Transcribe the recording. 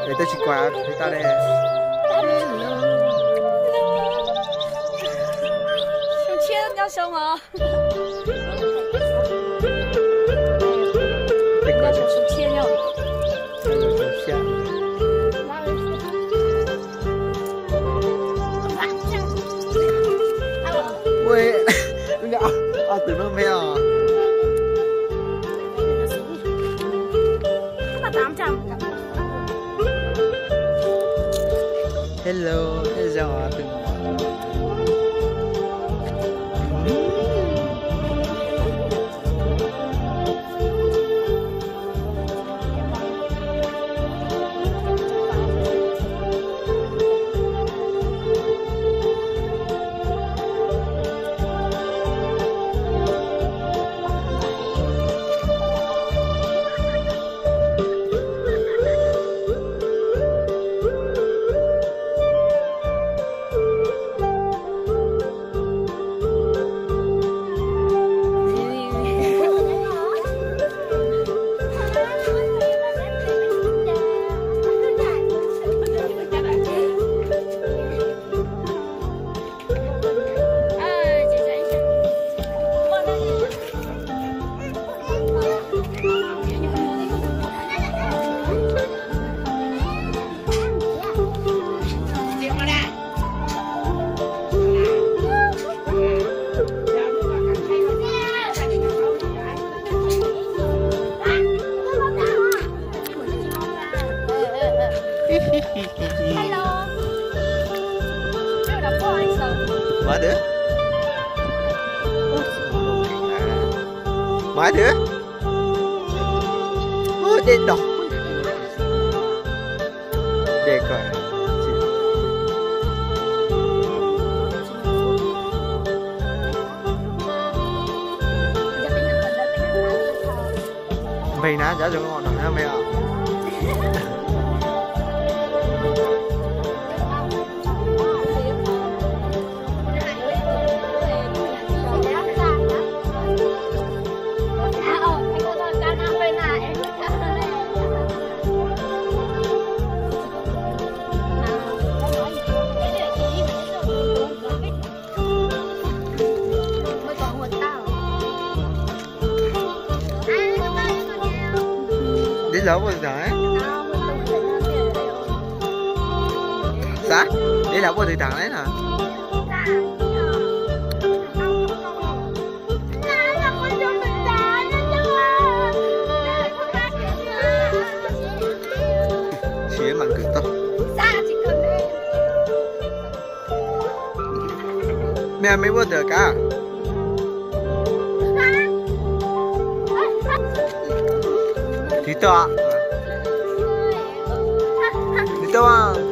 Lawv twb tsis quaj li tau ne. Sum tshiab nyob zoo os. Sum tshiab nyob. Ua, ob tug noob peb os. Hello, hello, tus. Hello. Maiv twb, maiv twb, ua dej dog. Dej ko. Npeg na cov zoo no nyob me os. Dib laug puaj twg taag? Xav, dib laug puaj twg taag le na? Siv mas kws tau. Me, me ua twg kav? Tiv tau, tiv tau.